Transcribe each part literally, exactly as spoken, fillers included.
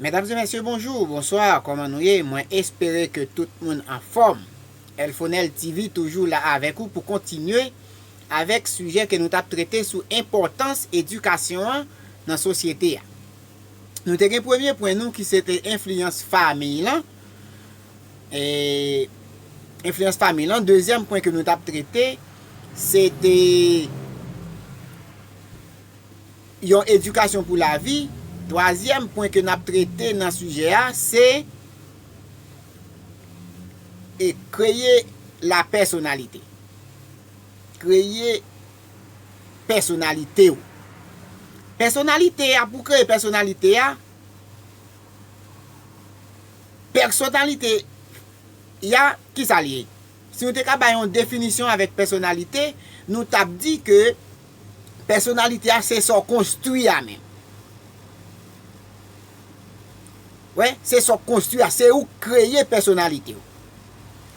Medam e mesye, bonjou, bonswa, kòman nou ye? Mwen espere ke tout moun anfòm. Elfonel T V toujou la avèk ou pou kontinye avèk sijè ke nou t ap trete sou enpòtans edikasyon an nan sosyete a. Nou te gen premye pwen nou ki se te enfliyans fanmiy lan. E, enfliyans fanmiy lan. Dezyèm pwen ke nou t ap trete, se te yon edikasyon pou lavi. Twazyèm pwen ke n ap trete nan sijè a, se, e, kreye la pèsonalite. Kreye pèsonalite w. Pèsonalite a, pou kreye pèsonalite a, pèsonalite a, kisa l ye? Si nou te ka bay yon definisyon avèk pèsonalite, nou t ap di ke pèsonalite a se sa w konstwi a menm. Wè, se sa w konstwi a, se ou k kreye pèsonalite w.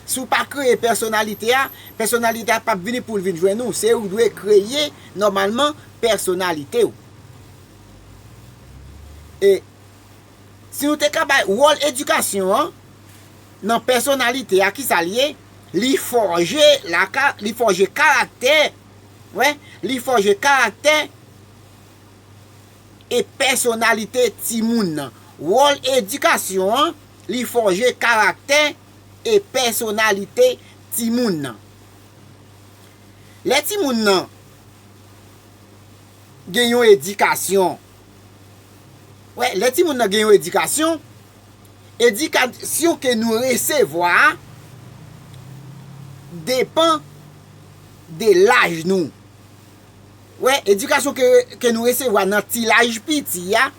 Si w pa kreye pèsonalite a, pèsonalite a p ap vini pou l vin jwenn ou. Se ou dwe kreye nòmalman pèsonalite w. E si nou te ka bay wòl edikasyon an nan pèsonalite a, kisa l ye? Li fòje laka, li fòje karaktè, wè, li fòje karaktè e pèsonalite timoun nan. Wòl edikasyon an, li fòje karaktè e pèsonalite timoun nan. Lè timoun nan gen yon edikasyon, wè, lè timoun nan gen yon edikasyon, edikasyon ke nou resevwa a depan de laj nou. Wè, edikasyon ke, ke nou resevwa nan ti laj piti a,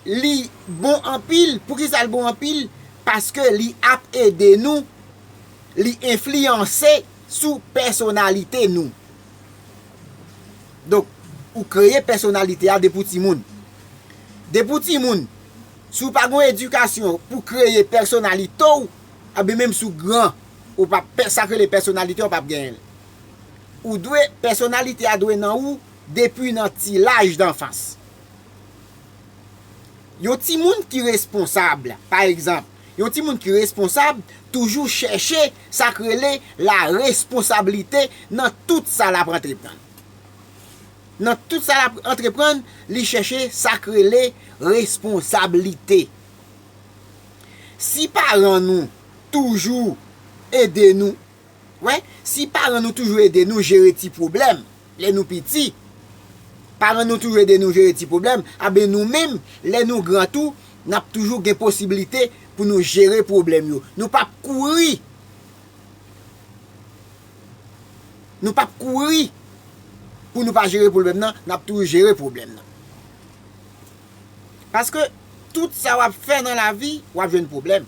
li bon anpil. Poukisa l bon anpil? Paske li ap ede nou, li enfliyanse sou pèsonalite nou. Donk, ou kreye pèsonalite a depi w timoun. Depi w timoun, si w pa gen yon edikasyon pou kreye pèsonalite w, enben menm si w gran, ou p ap, sa k rele pèsonalite w p ap genyen l. Ou dwe, pèsonalite a dwe nan ou depi nan ti laj danfans. Yon timoun ki responsab, pa egzanp, yon timoun ki responsab toujou chèche sa k rele la responsablite nan tout sa l ap antreprann. Nan tout sa l ap antreprann, li chèche sa k rele responsablite. Si paran nou toujou ede nou, wè, si paran nou toujou ede nou jere ti pwoblèm lè nou piti, paran nou toujou ede nou jere ti pwoblèm, aben nou menm, lè nou gran tou, n ap toujou gen posiblite pou nou jere pwoblèm yo. Nou p ap kouri. Nou p ap kouri pou nou pa jere pwoblèm nan, n ap toujou jere pwoblèm nan. Paske tout sa w ap fè nan lavi, w ap jwenn pwoblèm.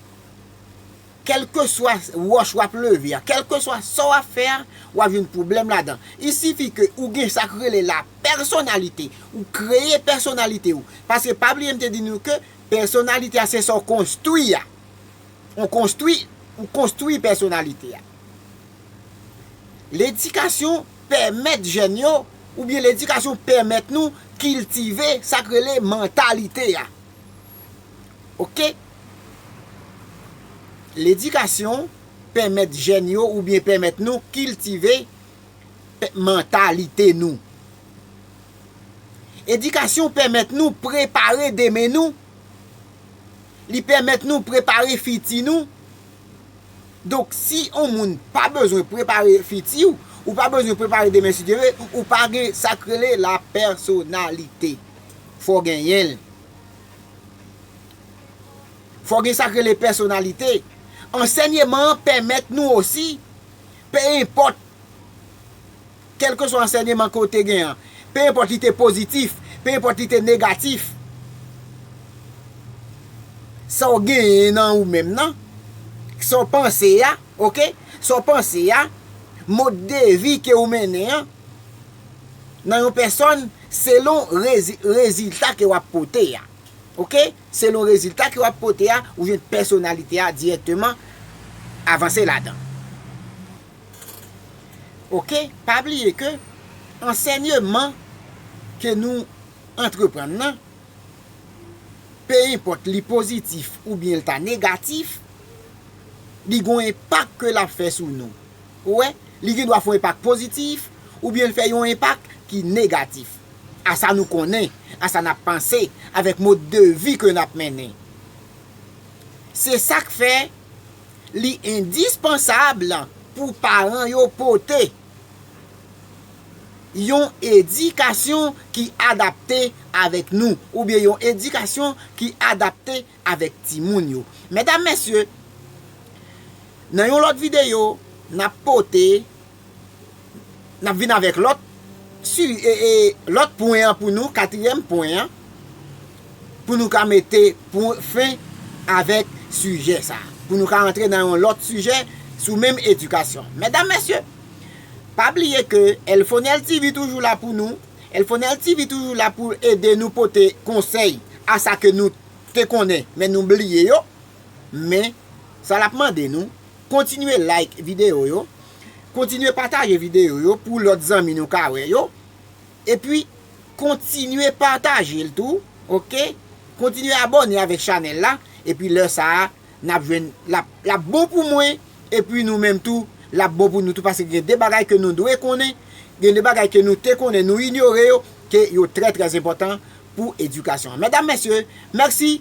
Kèlkeswa wòch w ap leve a, kèlkeswa sa w ap fè a, w ap jwenn pwoblèm ladan. Il sifi ke ou gen sa k rele la pèsonalite, ou kreye pèsonalite w. Paske pa bliye m te di nou ke pèsonalite a se sa w konstwi a. Ou konstwi, ou konstwi pèsonalite a. Ledikasyon pèmèt jèn yo, oubyen ledikasyon pèmèt nou kiltive sa k rele mantalite a. Oke? Ledikasyon pèmèt jèn yo oubyen pèmèt nou kiltive pe-, mantalite nou. Edikasyon pèmèt nou prepare demen nou. Li pèmèt nou prepare fiti nou. Donk, si yon moun pa bezwen prepare fiti w, ou pa bezwen prepare demen si Dye vle, ou pa gen sa k rele la pèsonalite. Fò w genyen l. Fò w gen sa k rele pèsonalite. Ansèyman an pèmèt nou osi, pe enpòt kèlkeswa ansèyman ke w te gen an, pe enpòt li te pozitif, pe enpòt li te negatif, sa w genyen nan ou menm nan, sa w panse a, oke? Sa w panse a, mòd de vi ke w mennen an, nan yon pèsòn, selon rezi-, rezilta ke w ap pote a. Oke? Selon rezilta ke w ap pote a, ou jwenn pèsonalite a dirèkteman avanse ladan. Oke? Pa bliye ke ansèyman ke nou antreprann nan, pe enpòt li pozitif oubyen l ta negatif, li gon enpak ke l ap fè sou nou. Ou wè, li gen dwa fè yon enpak pozitif, oubyen l fè yon enpak ki negatif. A sa nou konnen, a sa n ap panse, avèk mod de vi ke n ap mennen. Se sa k fè li endispansab pou paran yo pote yon edikasyon ki adapte avèk nou, oubyen yon edikasyon ki adapte avèk timoun yo. Medam, mesye, nan yon lòt videyo, n ap pote, n ap vin avèk lòt si, e, e, lòt pwen an pou nou, katriyèm pwen an, pou nou ka mete pwen, fen avèk sijè sa. Pou nou ka antre nan yon lòt sijè sou menm edikasyon. Medam, mesye, pa bliye ke Elfonel T V toujou la pou nou. Elfonel T V toujou la pou ede nou pote konsèy a sa ke nou te konnen, men nou bliye yo. Men, sa l ap mande nou, kontinye like videyo yo, kontinye pataje videyo yo pou lòt zanmi nou ka wè yo. Epi, kontinye pataje l tou, oke? Kontinye abòne avèk chanèl la, epi lè sa a, n ap jwenn, l ap, l ap bon pou mwen, epi nou menm tou, l ap bon pou nou tou, paske gen de bagay ke nou dwe konnen, gen de bagay ke nou te konnen, nou inyore yo, ke yo trè, trè enpòtan pou edikasyon. Medam, mesye, mèsi.